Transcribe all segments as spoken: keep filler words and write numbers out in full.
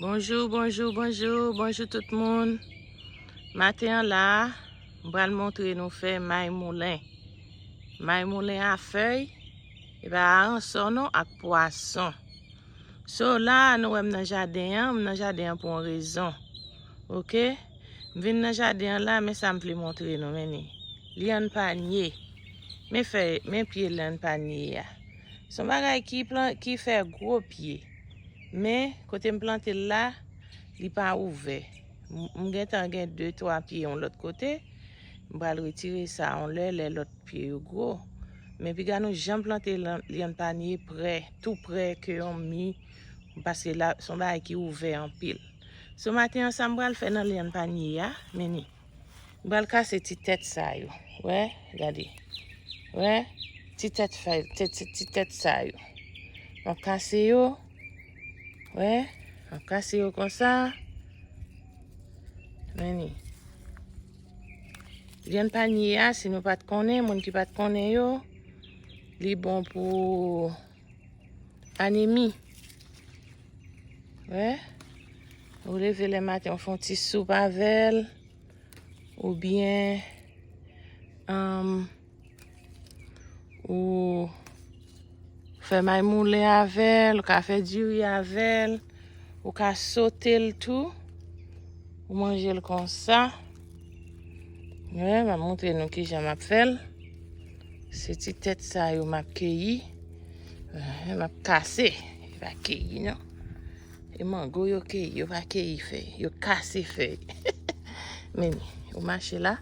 Bonjou, bonjou, bonjou, bonjou tout moun. Maten an la, m pral montre nou fè may moulen. May moulen a fèy, e pa aransò non, ak pwason. So la, nou wè m nan jaden an, m nan jaden an pou yon rezon. Oke? M vin nan jaden an la, men sa m vle montre nou, men ni. Lyann panye. Men fè, men pye lyann panye a. Se yon bagay ki plan, ki fè gwo pye. Men, kote m plante l la, li pa ouvè. M, m gentan gen de, twa pye yon lòt kote. M pral retire sa yon lè, lè lòt pye yo gwo. Men piga nou janm plante lan-, lyann panye prè, tou prè ke yon mi, paske la, se yon bagay ki ouvè anpil. So maten an, sa m pral fè nan lyann panye a, men ni. M pral kase ti tèt sa yo. Wè, gade. Wè, ti tèt fèy, ti, ti, ti tèt sa yo. M ap kase yo. Wè, m ap kase yo konsa. Men ni. Lyann panye a, si nou pa t konnen, moun ki pa t konnen yo, li bon pou anemi. Wè, ou leve lè maten, ou fè yon ti soup avè l, oubyen, um, ou fè may moulen avè l, ou ka fè diri avè l, ou ka sote l tou, ou manje l konsa. Wè, m ap montre nou kijan m ap fè l. Se ti tèt sa yo m ap keyi. Wè, m ap kase. E pa keyi, non. E mango yo keyi, yo pa keyi fèy. Yo kase fèy. Men, ou mache la,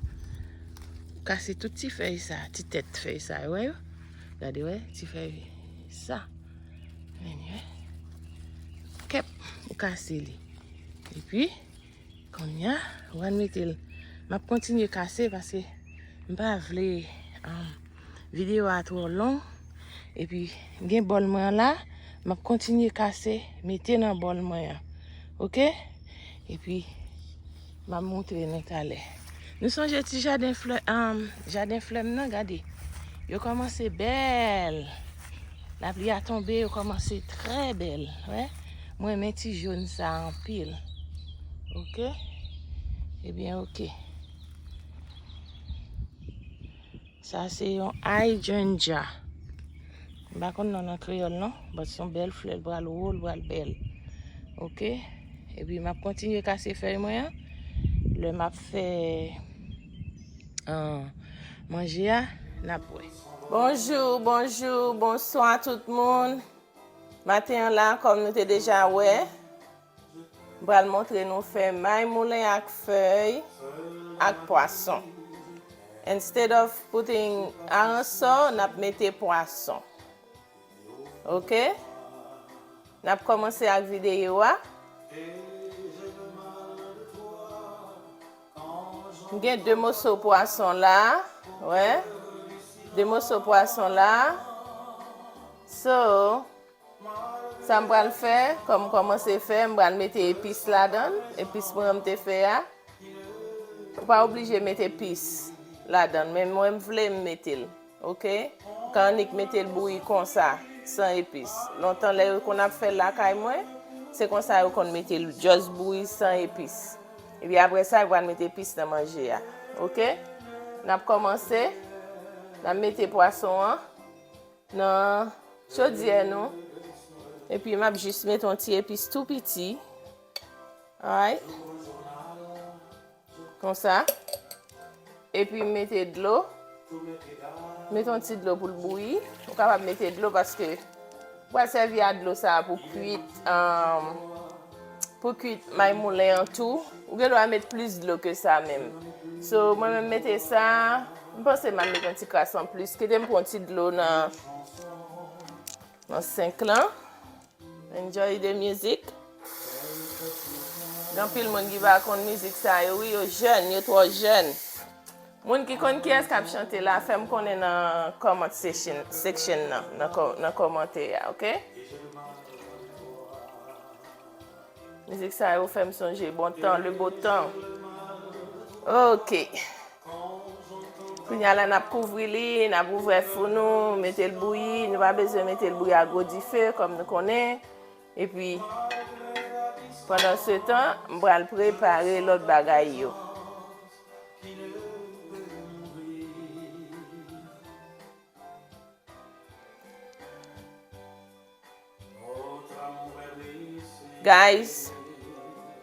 ou kase tout ti fèy sa, ti tèt fèy sa, wè yo? Gade, wè, ti fèy sa. Men, wè. Kèp, ou kase li. Epi, kounye a, ou pral mete l. M ap kontinye kase paske m pa vle, um, videyo a twò long. Epi, m gen bòl mwen an la. M ap kontinye kase, mete nan bòl mwen an. Oke? Epi, m ap montre nou talè. Nou sonje ti jaden flè, um, jaden flè m nan, gade. Yo kòmanse bèl. Lapli a tonbe, yo kòmanse trè bèl. Wè? Mwen renmen ti jòn sa anpil. Oke? Ebyen, oke. Sa se yon hydrangea. M pa konn non nan kreyòl non, but se yon bèl flè, l pral wo, l pral bèl. Oke? Epi m ap kontinye kase fèy mwen an. Lè m ap fè, ah, manje a, n ap wè. Bonjou, bonjou, bonswa tout moun. Maten an la, kòm nou te deja wè, m pral montre nou fè may moulen ak fèy ak pwason. Instead of putting aransò, n ap mete pwason. Oke? N ap kòmanse ak videyo a. M gen de moso pwason la, wè. De moso pwason la. So, sa m pral fè, kòm m kòmanse fè, m pral mete epis ladan l, epis mwen an m te fè a. Ou pa oblije mete epis ladan l, men mwen m vle m mete l, oke? M ka annik mete l bouyi konsa, san epis. Lontan lè yo konn ap fè l lakay mwen, se konsa yo konn mete l, just bouyi san epis. Epi apre sa, yo pral mete epis nan manje a, oke? N ap kòmanse, n ap mete pwason an nan chodyè nou. Epi m ap jis mete yon ti epis tou piti. Alright. Konsa. Epi m mete dlo. Mete yon ti dlo pou l bouyi. Ou kapab mete dlo paske ou pral sèvi a dlo sa a pou kwit, um, pou kwit may moulen an tou. Ou gen dwa met plis dlo ke sa menm. So, mwen menm mete sa, m panse m ap met yon ti kras anplis. Kite m pran yon ti dlo nan, nan senk lan. Enjoy the music. Gen anpil moun ki pa konn mizik sa yo, wi, yo jèn, yo twò jèn. Moun ki konn kiyès k ap chante la, fè m konnen nan comment section, section nan, nan kò-, nan kòmantè a, oke? Mizik sa yo fè m sonje bon tan, le beau temps. Oke. Kounye a la, n ap kouvri li, n ap ouvè fou nou, mete l bouyi. Nou pa bezwen mete l bouyi a gwo dife, kòm nou konnen. Epi, Pandansetan, m pral prepare lòt bagay yo. Guys,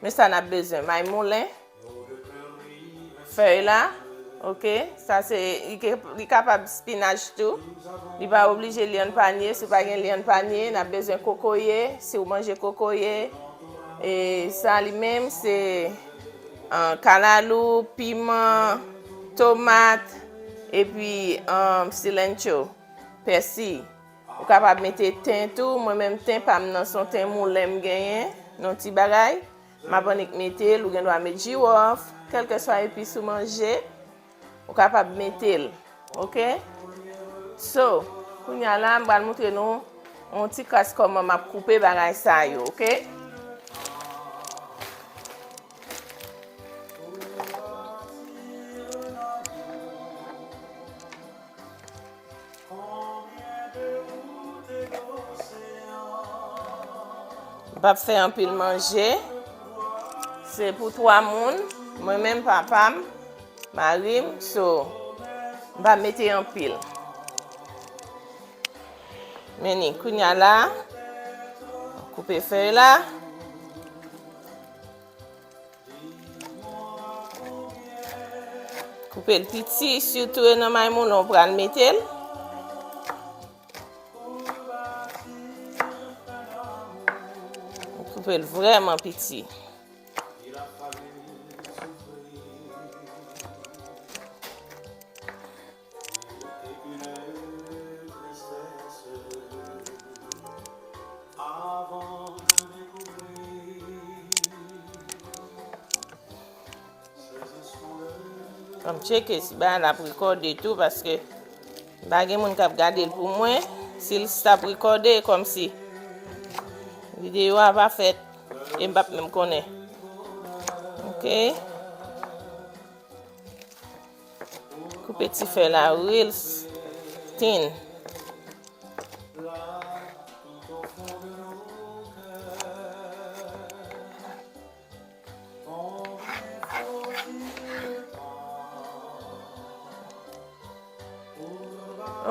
men sa n ap bezwen. May moulen, fèy la, oke? Sa se, li ke, li kapab spinach tou. Li pa oblije lyann panye. Si w pa gen lyann panye, n ap bezwen kokoye. Si w manje kokoye, e sa li menm, se, ah, kalalou, piman, tomat, epi, ah, cilantro, pèsi. Ou kapab mete ten tou. Mwen menm, ten pa m nan, se yon ten moulen m genyen, nan ti bagay. M ap annik mete l, ou gen dwa met jiwòf, kèlkeswa epis ou manje, ou kapab mete l, oke? So, kounye a la, m pral montre nou yon ti kras kòman m ap koupe bagay sa yo, oke? M p ap fè anpil manje. Se pou twa moun. Mwen menm, papa m, mari m, so, m pa mete anpil. Men ni, kounye a la, koupe fèy la. Koupe l piti, sitou e nan may moulen w pral mete l. Koupe l vrèman piti. Fò m tcheke si bagay la ap rekòde tou, paske m pa gen moun k ap gade l pou mwen. Si l t ap rekòde, kòmsi videyo a pa fèt, e m p ap menm konnen. Oke. Koupe ti fèy la real thin.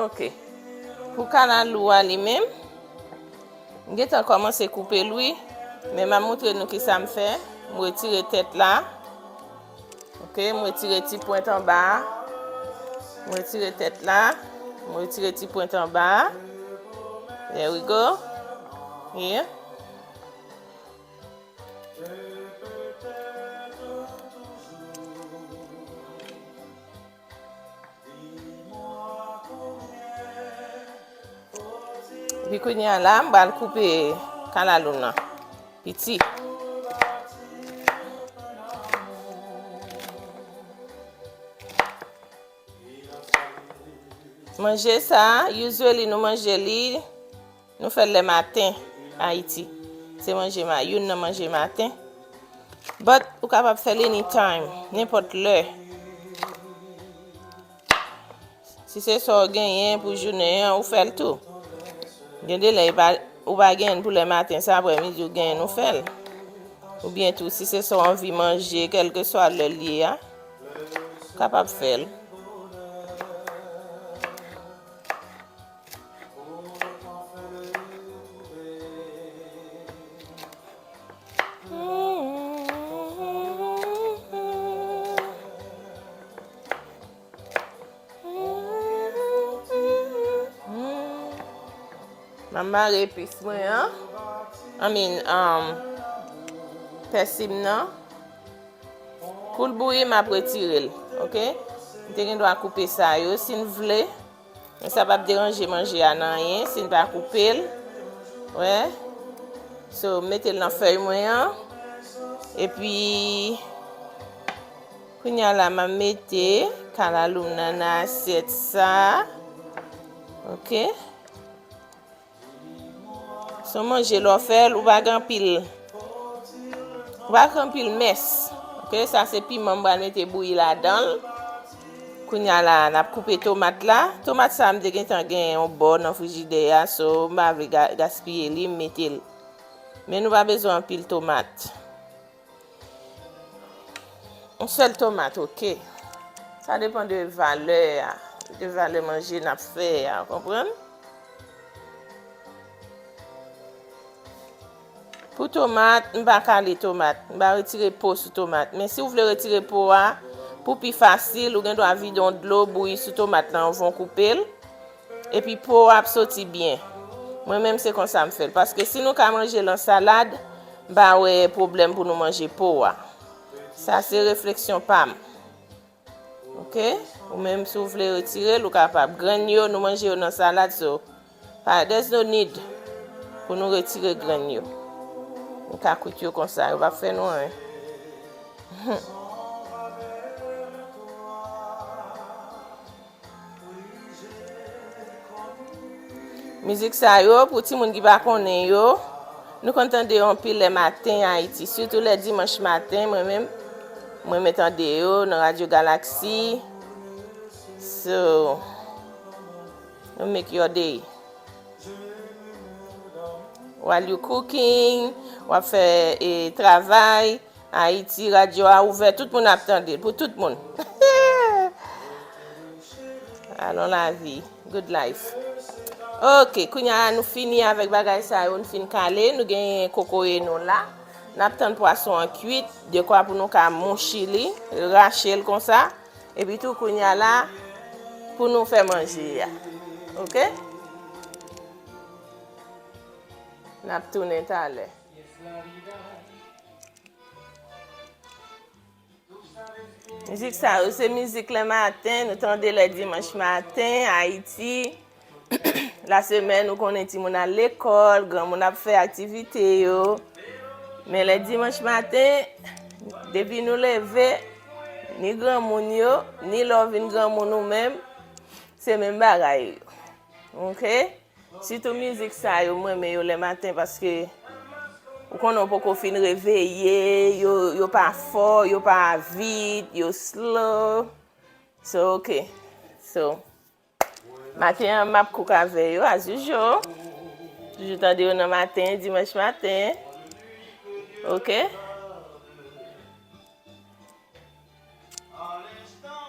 Ok. Pou kalalou a li menm, m gentan kòmanse koupe l wi, men m ap montre nou kisa m fè. M retire tèt la. Ok, m retire ti pwent anba a. M retire tèt la. M retire ti pwent anba a. There we go. Yeah. Epi kounye a la, m pral koupe kalalou m nan piti. Manje sa, usually nou manje li, nou fè l lè maten, Ayiti. Se manje ma-, youn nan manje maten. But, ou kapab fè l anytime, nenpòt lè. Si se sa w genyen pou jounen an, ou fè l tou. Gen de lè, e pa, ou pa genyen pou lè maten, se aprè midi ou genyen, ou fè l. Oubyen tou, si se sa w anvi manje, kèlkeswa lè l ye a, ou kapab fè l. M ap mare epis mwen an. I mean, um, pèsi m nan. Kou l bouyi, m ap retire l, ok? M te gen dwa koupe sa yo, si n vle. Men sa p ap deranje manje a nan anyen si n pa koupe l. Wè. So, m mete l nan fèy mwen an. Epi, kounye a la, m ap mete kalalou m nan, nan asyèt sa. Ok. Se yon manje lè w fè l, ou pa gen anpil, ou pa gen anpil mès. Ok, sa se piman m pral mete bouyi ladan l. Kounye a la, n ap koupe tomat la. Tomat sa, m te gentan gen yon bò nan frijidè a, so m pa vle ga-, gaspiye li, m mete l. Men nou pa bezwen anpil tomat. Yon sèl tomat, oke. Sa depann de valè a, de valè manje n ap fè a, w konprann? Pou tomat, m pa kale tomat, m pa retire po sou tomat. Men si w vle retire po a, pou pi fasil, ou gen dwa vide yon dlo bouyi sou tomat lan anvan w koupe l. Epi po a ap soti byen. Mwen menm se konsa m fè l. Paske si nou ka manje l an salad, m pa wè pwoblèm pou nou manje po a. Sa se refleksyon pa m. Oke? Ou menm si w vle retire l, ou kapab. Grenn yo, nou manje yo nan salad, so pa, there's no need pou nou retire grenn yo. Nou ka kwit yo konsa, yo p ap fè nou anyen. Mizik sa yo, pou timoun ki pa konnen yo, nou konn tande yo anpil lè maten Ayiti, sitou lè dimanch maten, mwen menm, mwen renmen tande yo nan Radyo Galaksi. So, you make your day. While you cooking, w ap fè, e, travay, Ayiti, radyo a ouvè, tout moun ap tande l, pou tout moun. Alon lavi, good life. Oke, kounye a nou fini avèk bagay sa yo, nou fin kale, nou genyen kokoye nou la. N ap tann pwason an kwit, dekwa pou nou ka mouchi li, rache l konsa. Epi tou kounye a la, pou nou fè manje a. Oke? N ap tounen talè. Mizik sa yo, se mizik lè maten, nou tande lè dimanch maten, Ayiti. Lasemèn, ou konnen timoun al lekòl, granmoun ap fè aktivite yo. Men lè dimanch maten, depi nou leve, ni granmoun yo, ni lè w vin granmoun ou menm, se menm bagay yo. Oke? Sitou mizik sa yo, m renmen yo lè maten paske ou konnen w poko fin reveye, yo, yo pa fò, yo pa vit, yo slow. So, oke. So, maten an, m ap cook avè yo, as usual. Toujou tande yo nan maten, dimanch maten. Oke?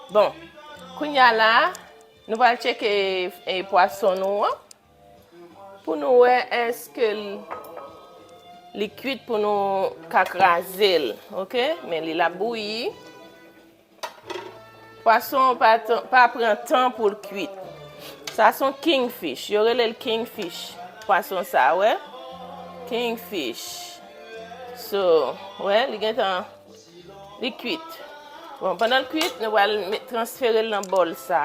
Bon, kounye a la, nou pral tcheke, e, pwason nou an. Pou nou wè èske l, li kwit pou nou ka kraze l, oke? Men li l ap bouyi. Pwason pa, pa pran tan pou l kwit. Sa se yon kingfish. Yo rele l kingfish. Pwason sa, wè. Kingfish. So, wè, li gentan, li kwit. Bon, pandan l kwit, nou pral met, transfere l nan bòl sa.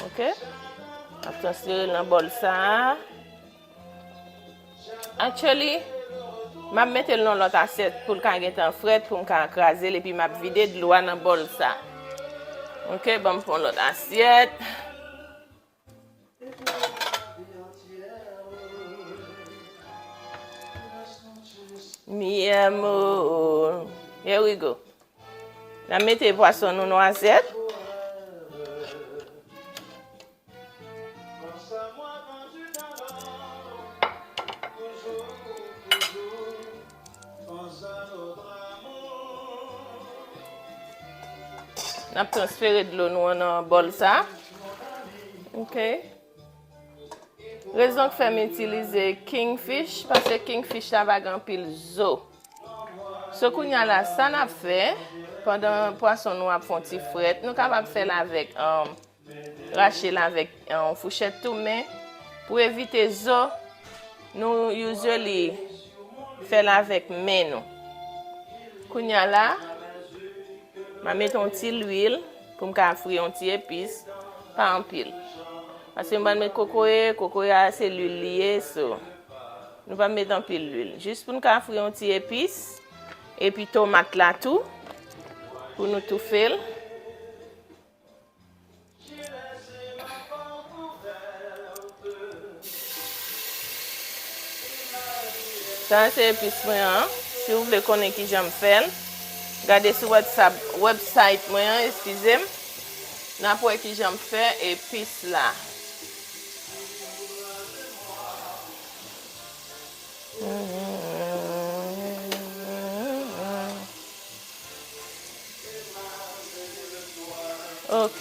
Oke? N ap transfere l nan bòl sa. Actually, m ap mete l nan lòt asyèt pou l ka gentan frèt, pou m ka kraze l, epi m ap vide dlo a nan bòl sa. Oke, ban m pran lòt asyèt. Mi amor. Here we go. N a mete pwason nou nan asyèt. N ap transfere dlo nou an nan bòl sa. Oke. Rezon k fè m itilize kingfish, paske kingfish la pa gen anpil zo. So, kounye a la, sa n ap fè, pandan pwason nou ap fè yon ti frèt, nou kapab fè l avèk, um, rache l avèk, um, yon fouchèt tou, men pou evite zo, nou usually fè l avèk men nou. Kounye a la, m a mete yon ti lwil pou m ka fri yon ti epis, pa anpil. Paske m pral met kokoye, kokoye a se lwil li ye, so, nou pa met anpil lwil. Jis pou n ka fri yon ti epis, epi tomat la tou, pou nou toufe l. Sa se epis mwen an. Si w vle konnen kijan m fè l, gade sou WhatsApp, website mwen an, eskize m. N ap wè kijan m fè epis la. Ok.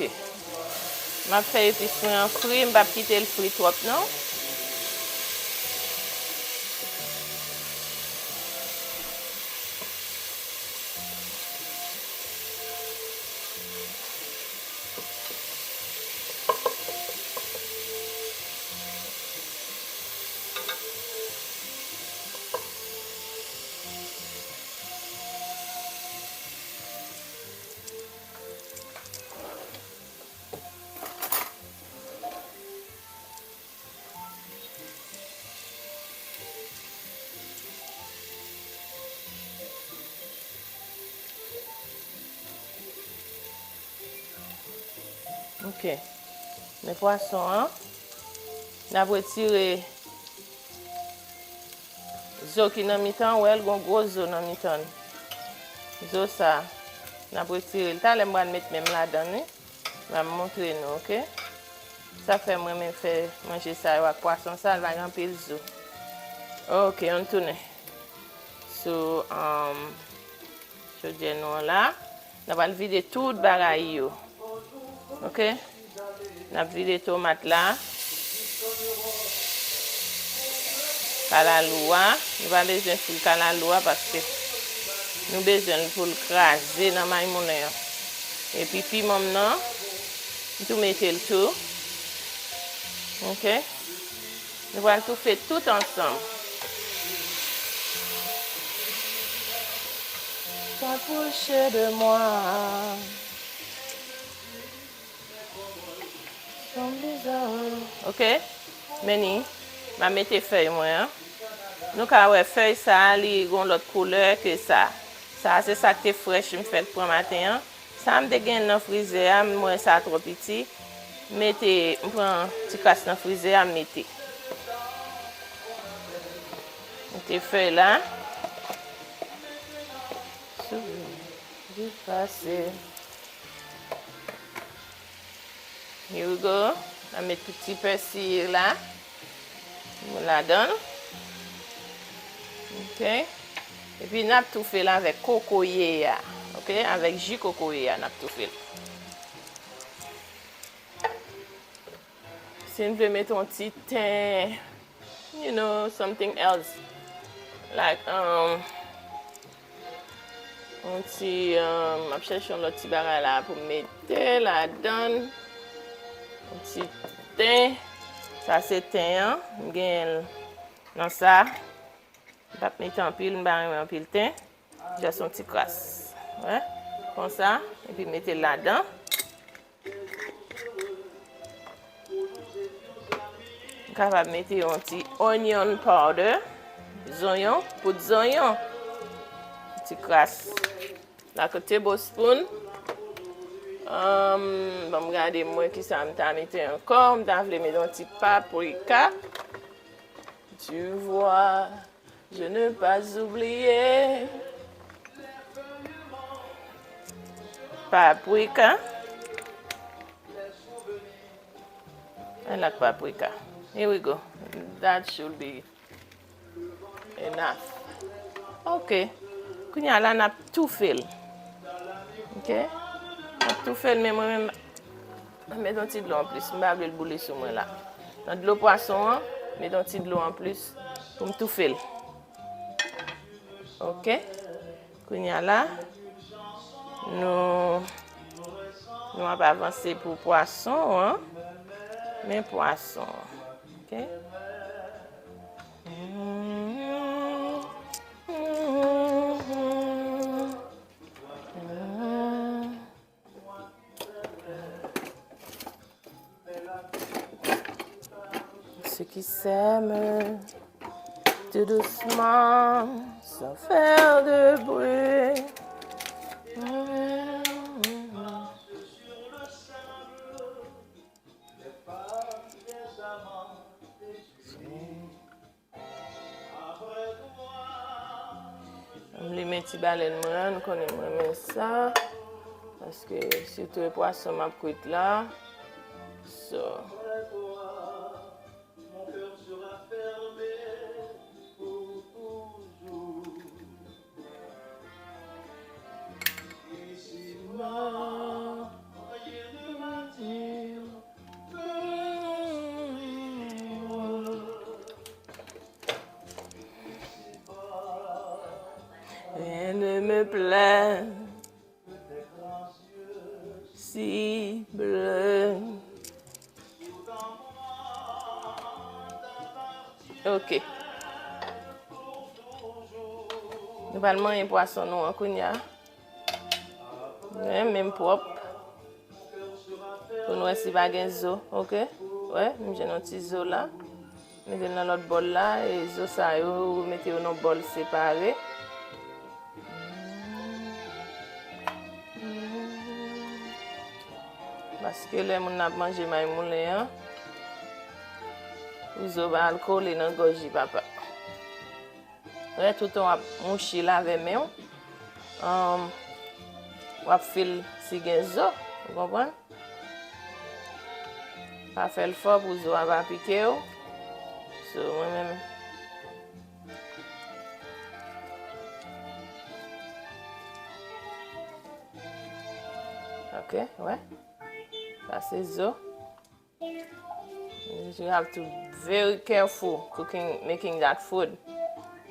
M ap fè epis mwen an fri, m p ap kite l fri twòp non. Ok. Men pwason an, n ap retire zo ki nan mitan, w wè l gon gwo zo nan mitan l. Zo sa, n ap retire l. Talè m pral met men m ladan l, wi. M ap montre nou, ok? Sa fè m renmen fè manje sa yo ak pwason sa, l pa gen anpil zo. Ok, ann tounen sou, um, chodyè nou an la. N ap al vide tout bagay yo. Ok? N ap vide tomat la. Kalalou a. Nou pa bezwen fri kalalou a paske nou bezwen l pou l kraze nan may moulen an. Epi piman m nan, m tou mete l tou. Ok? Nou pral toufe tout ansanm. S'approcher de moi. Ok? Men ni, m a mete fèy mwen an. Nou ka wè fèy sa a, li gon lòt koulè ke sa. Sa a se sa k te frèch m fèk pran maten an. Sa a m te gen nan frizè a, m wè sa twò piti. M mete, m pran ti kras nan frizè a, m mete. Mete fèy la. Souvni di pase. Here we go. N a met ti pèsi la. Mwen ladan l. Ok. Epi n ap toufe l avèk kokoye a. Ok, avèk ji kokoye a n ap toufe l. Si n vle mete yon ti ten, you know, something else. Like, um, yon ti, um, m ap chèche yon lòt ti bagay la pou m mete ladan l. Yon ti ten. Sa se ten an. M genyen l nan sa. M p ap mete anpil, m pa renmen anpil ten. Just yon ti kras. Wè? Konsa. Epi mete l ladan. M kapab mete yon ti onion powder, zonyon, poud zonyon. Ti kras. Like a tablespoon. Um, ban m gade mwen kisa m ta mete ankò. M ta vle mete yon ti paprika. Tu vois. Je ne pas oublier. Paprika. I like paprika. Here we go. That should be enough. Ok. Kounye a la, n ap toufe l. Ok? N ap toufe l, men mwen menm, mwen met yon ti dlo anplis. M pa vle l boule sou mwen la. Nan dlo pwason an, met yon ti dlo anplis pou m toufe l. Ok? Kounye a la, nou, nou ap avanse pou pwason an. Men pwason an. Ok? Ceux qui s'aiment tout doucement, sans faire de bruit. M limen ti balèn mwen an, nou konnen m renmen sa. Paske sitou e pwason m ap kwit la. So. Rien ne me plaît si bleu. Ok. Nou pral manyen pwason nou an kounye a. Men, menm pwòp. Pou n wè si pa gen zo, ok? Wè, m jwenn yon ti zo la. Mete l nan lòt bòl la, e zo sa yo, mete yo nan bòl separe. Paske lè moun nan ap manje may moulen an, pou zo pa al kole nan gòj li, papa. Lè toutan w ap mouche l avè men w, um, w ap feel si gen zo, ou konprann? Pa fè l fò pou zo a pa pike w. So, mwen menm. Ok, wè. Sa se zo. You have to very careful cooking, making that food.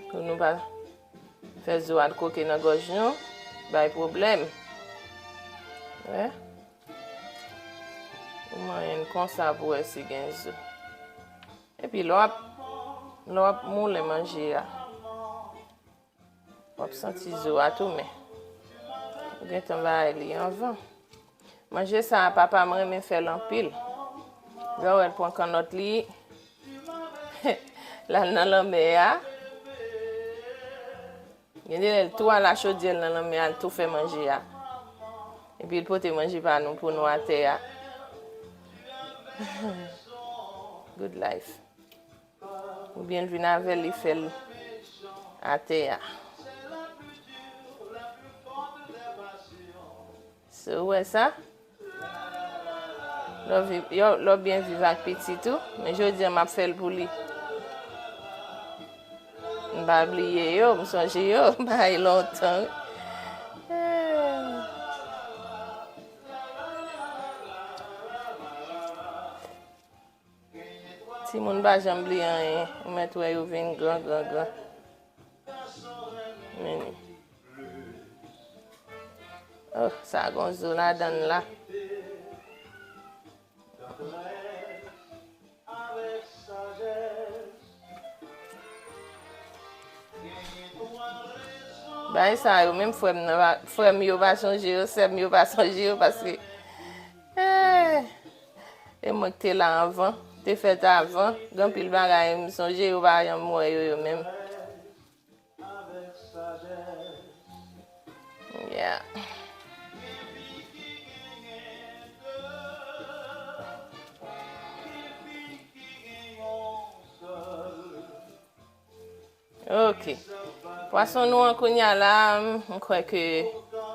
Pou nou pa fè zo a koke nan gòj nou, bay pwoblèm. Wè. Ou manyen l konsa pou wè si gen zo. Epi lè w ap, lè w ap moulen manje a, w ap santi zo a tou, men ou gentan bay li anvan. Manje sa a, papa m renmen fè l anpil. Lè w wè l pran kannòt li, l al nan lanmè a. Gen de lè l tou al a chodyè l nan lanmè a, l tou fè manje a. Epi l pote manje pa nou pou nou atè a. Good life. Oubyen l vin avè l, li fè l atè a. So, ou wè sa? Lè w viv, yo, lè w byen viv ak pitit ou, men jodi a m ap fè l pou li. M pa bliye yo, m sonje yo, bagay lontan, wi. Eh. Timoun pa janm bliye anyen. Ou mèt wè yo vin gran, gran, gran. Men, oh, sa gon zo ladann la. Bagay sa yo, menm frè m nan pa, frè m yo pa sonje yo, sè m yo pa sonje yo, paske, eh, e mwen ki te la anvan, te fèt avan, gen anpil bagay m sonje, yo pa janm wè yo, yo menm. Yeah. Ok. Pwason nou an kounye a la, m, m kwè ke,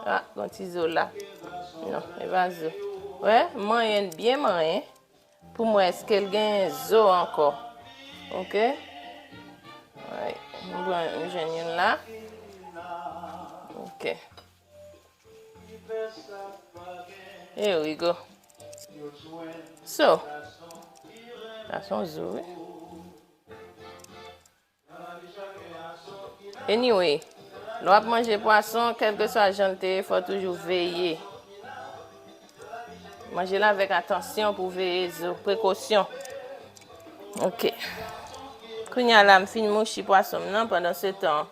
ah, gon ti zo la. Non, e pa zo. Wè, manyen l byen manyen. Pou m wè èske l gen zo ankò. Ok? Alright. M pran, m jwenn youn la. Ok. Here we go. So, sa se yon zo, wi. Anyway, lè w ap manje pwason, kèlkeswa jan l te ye, fò w toujou veye. Manje l avèk atansyon pou w veye zo, prekosyon. Ok. Kounye a la, m fin mouchi pwason m nan, pandansetan,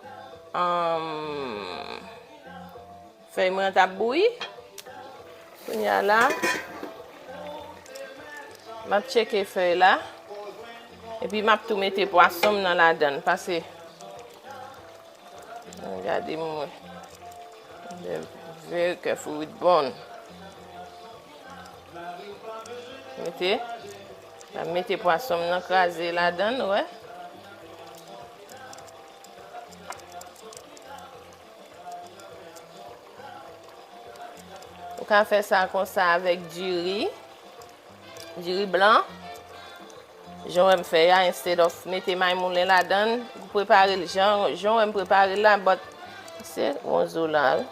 anm, fèy mwen an t ap bouyi. Kounye a la, m ap tcheke fèy la. Epi m ap tou mete pwason m nan ladann, pase. Gade mwen. Very careful with bone. Mete. M ap mete pwason m nan kraze ladann, ou wè. Ou ka fè sa konsa avèk diri, diri blan. Jan w wè m fè a, instead of mete may moulen ladann, ou prepare l jan, jan w wè m prepare l la, but se yon zo la, wi.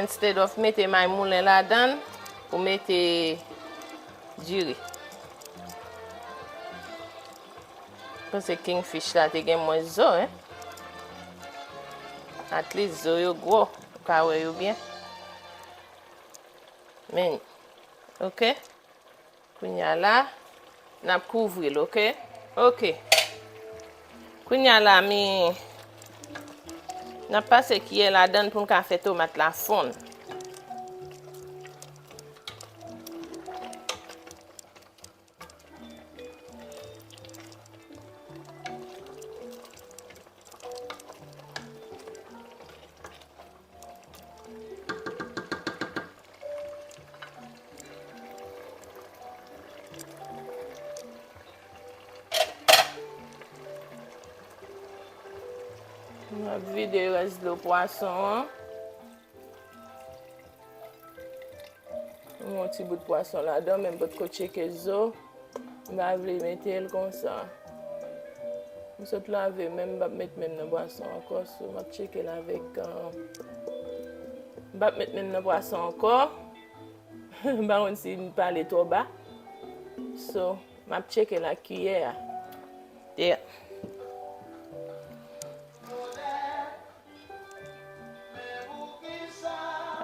Instead of mete may moulen ladann, ou mete diri. Panse kingfish la te gen mwens zo, en. At least zo yo gwo, ou ka wè yo byen. Men, oke. Kounye a la, n ap kouvri l, oke? Oke. Kounye a la, mi, n ap pase kiyè ladan l pou n ka fè tomat la fonn. M ap vide rès dlo pwason an. M yon ti bout pwason ladan, men m potko tcheke zo. M pa vle mete l konsa. M sot lave men m, m p ap met men m nan pwason ankò, so m ap tcheke l avèk, euh, m p ap met men m nan pwason ankò. M pa konn si m pale twò ba. So, m ap tcheke l ak kiyè a. Yeah.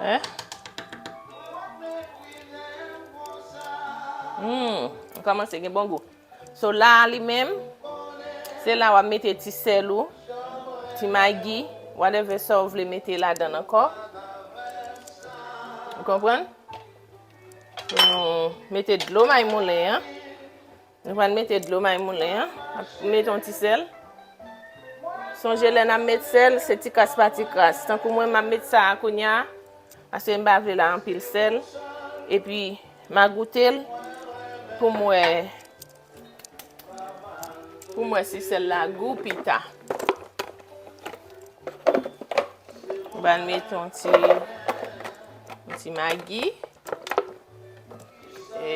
Hein? Hmm, m kòmanse gen bon gou. So la a li menm, se la w ap mete ti sèl ou, ti magi, whatever sa w vle mete ladan l ankò. Ou konprann? Pou nou mete dlo may moulen an. Nou pral mete dlo may moulen an. Ap mete yon ti sèl. Sonje lè n ap met sèl, se ti kras pa ti kras. Tankou mwen, m ap met sa a kounye a, paske m pa vle l anpil sèl. Epi, m a goute l pou m wè, pou m wè si sèl la gou pita. M pral mete yon ti, yon ti magi. E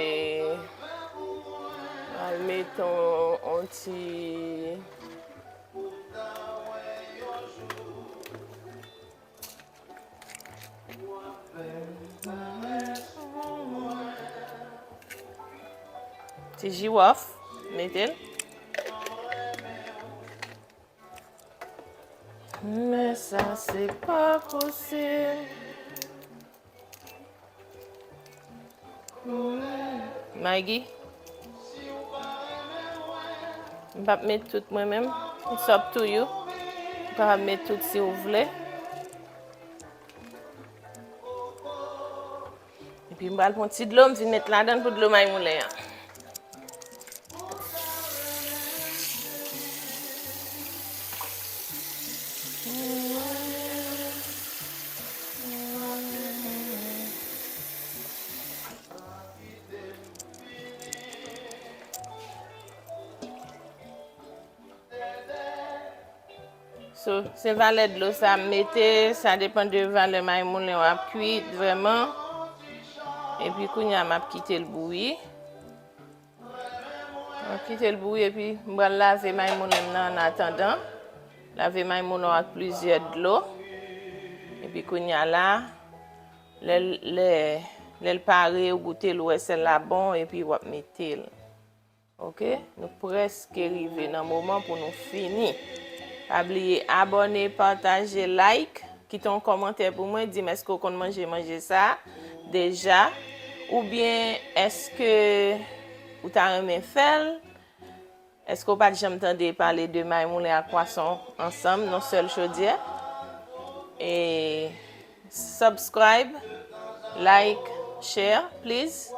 al met on, on ti, ti jiwòf, mete l. Men sa se pa posib. Magi. M p ap met tout mwen menm. It's up to you. Ou kapab met tout si w vle. Epi m pral pran ti dlo, m vin met ladan l pou dlo may moulen an. So, se valè dlo sa m mete, sa depann de valè may moulen w ap kwit vrèman. Epi kounye a m ap kite l bouyi. M ap kite l bouyi epi m pral lave may moulen m nan an atandan. Lave may moulen w ak plizyè dlo. Epi kounye a la, lè l, lè, lè l pare, ou goute l, ou wè sèl la bon, epi w ap mete l. Oke, nou prèske rive nan moman pou nou fini. Pa bliye abòne, pataje, like, kite yon kòmantè pou mwen, di m èske w konn manje manje sa a deja, oubyen èske ou ta renmen fè l? Èske w pa t janm tande pale de may moulen ak pwason ansanm nan sèl chodyè? E Subscribe, like, share, please.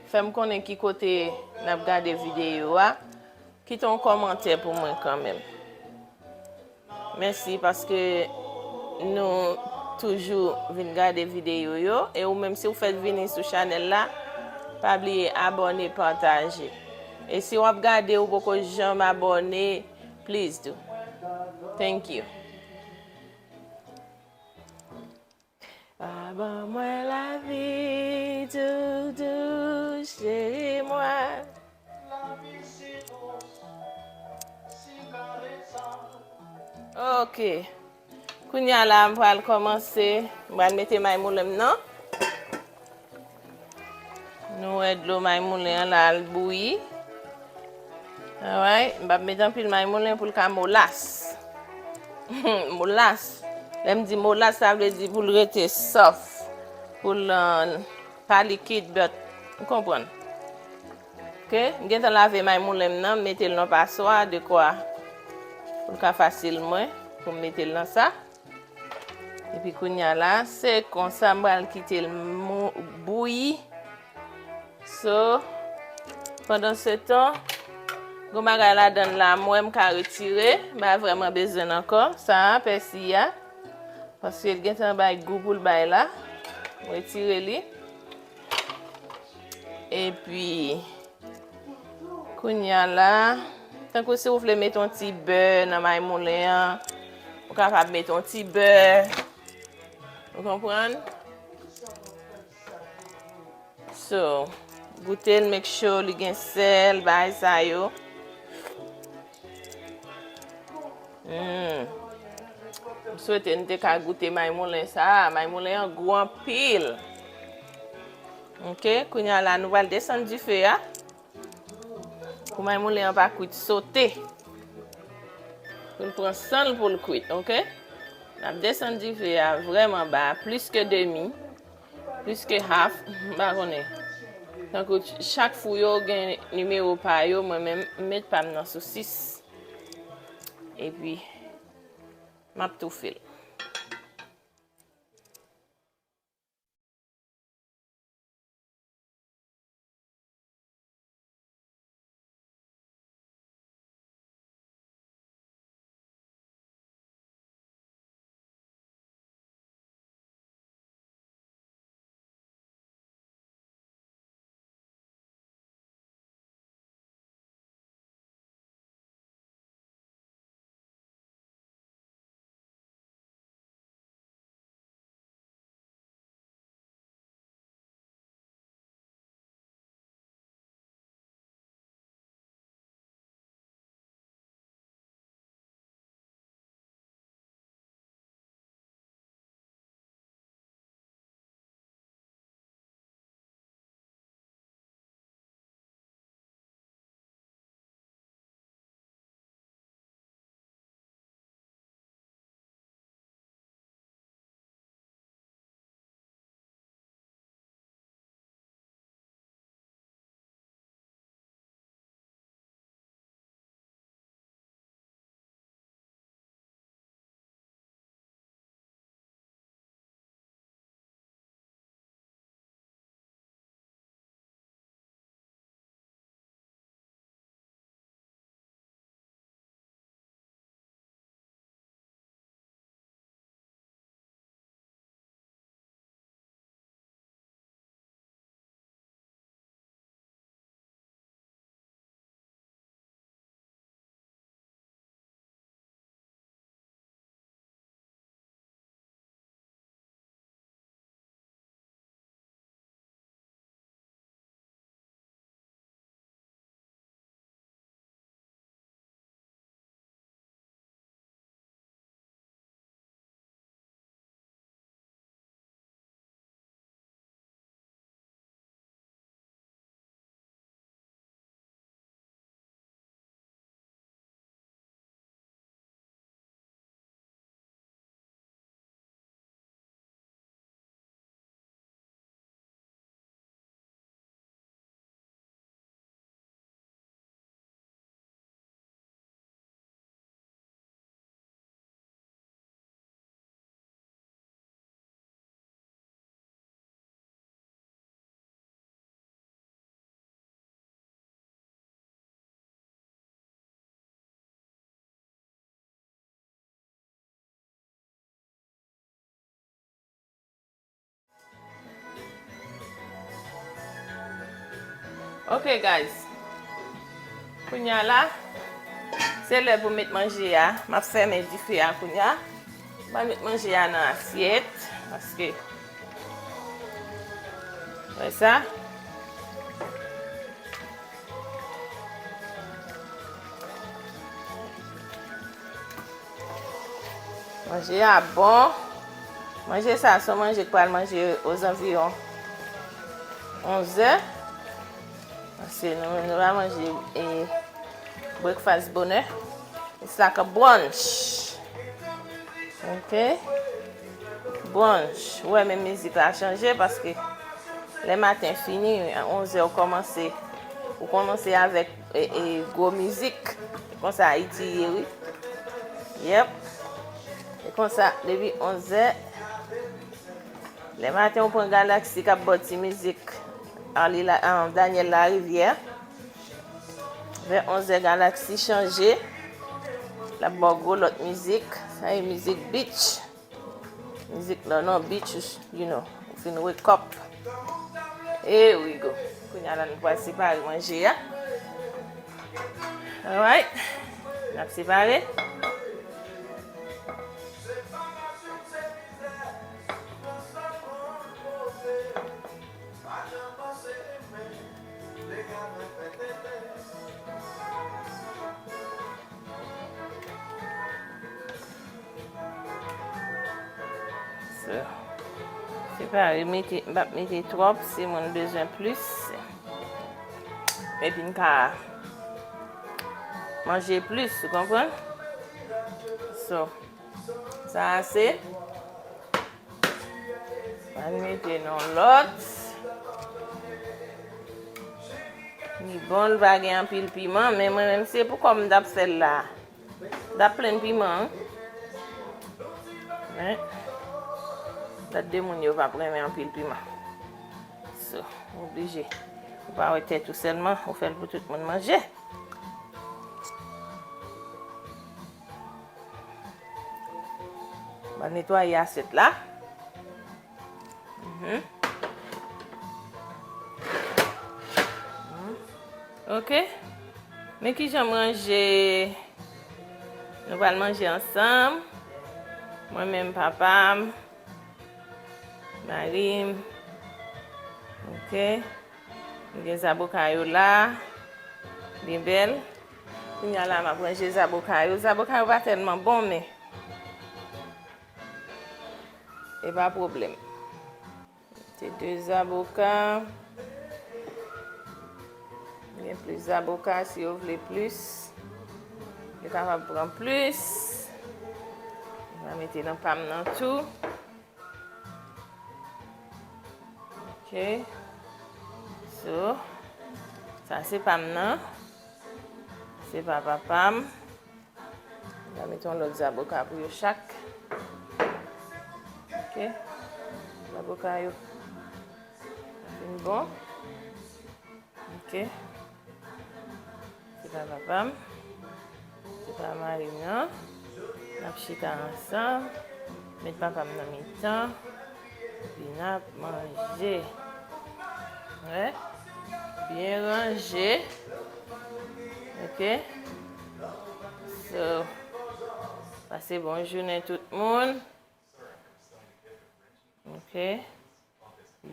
Fè m konnen ki kote n ap gade videyo a. Kite yon kòmantè pou mwen kanmenm. Mèsi paske nou toujou vin gade videyo yo. E ou menm, si w fèk vini sou chanèl la, pa bliye abòne, pataje. E si w ap gade, ou poko janm abòne, please do. Thank you. Pa ban mwen lavi doudou, cheri mwen. Ok. Kounye a la, m pral kòmanse. M pral mete may moulen m nan. Nou wè dlo may moulen an la al bouyi. Alright, m p ap met anpil may moulen pou l ka molas. molas. Lè m di molas, sa vle di pou l rete sòf, pou l, euh, pa likid, but, ou konprann. Ok, m gentan lave may moulen m nan, m mete l nan paswa, dekwa pou l ka fasil mwen, pou m mete l nan sa. Epi kounye a la, se konsa m pral kite l mou-, bouyi. So, pandansetan, gon bagay ladan l la, m wè m ka retire, m pa vrèman bezwen l ankò. Sa a, pèsi a, paske l gentan bay gou pou l bay la. M retire li. Epi, kounye a la, tankou si w vle mete yon ti bè nan may moulen an, ou kapab mete yon ti bè. Ou konprann? So, goute l, make sure li gen sèl, bagay sa yo. Hmm. M swete n te ka goute may moulen sa a. May moulen an gou anpil. Ok, kounye a la, nou pral desann dife a. Pou may moulen an pa kwit, sote. Pou l pran san l pou l kwit, ok? N ap desann dife a vrèman ba, plis ke demi, plis ke half, m pa konnen. Tankou ch-, chak fou yo gen nimewo pa yo, mwen menm, m met pa m nan sou sis. Epi, m ap toufe l. Ok, guys. Kounye a la, se lè pou met manje a. M ap fèmen dife a kounye a. M ap met manje a nan asyèt, paske, wè sa. Manje a bon. Manje sa, se yon manje k pral manje ozanviwon onz è. Paske nou, nou va manje, e, breakfast bonè. It's like a brunch. Ok. Bon, w wè menm mizik la chanje paske lè maten fini, onzè ou kòmanse, ou kòmanse avèk e, e, gwo mizik. E konsa Ayiti ye, wi. Yep. E konsa, depi onzè, lè maten ou pran Galaxy k ap ba w ti mizik Arly la, ah, Daniel Larivière. Vè onzè Galaxy chanje. L ap ba w gwo lòt mizik. Sa e mizik beach. Mizik la non beach, you know. Ou fin wake up. Here we go. Kounye a la nou pral separe manje a. Alright. N ap separe. So, se pa remete, m p ap mete twòp si moun bezwen plis. Epi n ka manje plis, ou konprann? So, sa ase. Ann mete nan lòt. Li bon, li pa gen anpil piman, men mwen menm se pou kòm m t ap fè l la. M t ap plenn piman, wi. Men, dat de moun yo p ap renmen anpil piman. So, ou oblije. Ou pa wè tèt ou sèlman, ou fè l pou tout moun manje. Mwen netwaye asyèt la. Mhm. Mhm. Ok. Men kijan m ranje. Nou pral manje ansanm. Mwen menm, papa m, mari m. Ok. M gen zaboka yo la. Byen bèl. Kounye a la, m ap ranje zaboka yo. Zaboka yo pa tèlman bon, men e pa pwoblèm. Se de zaboka. Gen plis zaboka, si yo vle plis, yo kapab pran plis. M va mete nan pa m nan tou. Ok. So, sa se pa m nan. Se pa papa m. M va mete yon lòt zaboka pou yo chak. Ok. Zaboka yo fin bon. Ok. Se pa papa m. Se pa mari m nan. N ap chita ansanm. Met papa m nan mitan. Epi n ap manje. Wè. Byen ranje. Ok. So, pase bon jounen tout moun. Ok.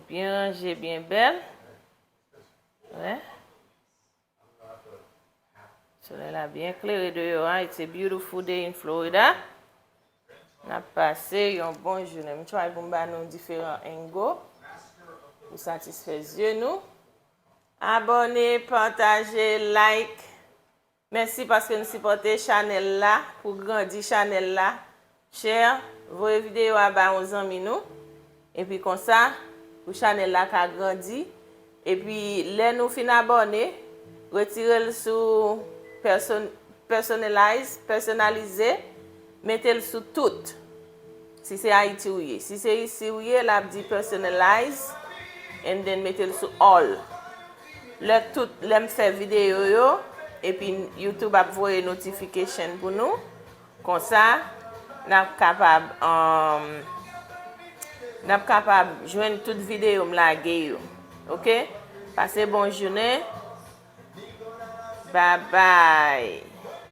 Byen ranje, byen bèl. Wè. Solèy la byen klere deyò a. It's a beautiful day in Florida. N ap pase yon bon jounen. M try pou m ba nou diferan angle pou satisfè zye nou. Abòne, pataje, like. Mèsi paske nou sipòte chanèl la, pou grandi chanèl la. Share, voye videyo a ba yon zanmi nou. Epi konsa, pou chanèl la ka grandi. Epi lè nou fin abòne, retire l sou person-, personalize, pèsonalize, mete l sou tout. Si se Ayiti ou ye. Si se isi ou ye, l ap di personalize, and then mete l sou all. Lè tout, lè m fè videyo yo, epi YouTube ap voye notification pou nou. Konsa, n ap kapab, um, n ap kapab jwenn tout videyo m lage yo. Ok? Pase bon jounen. Bye bye.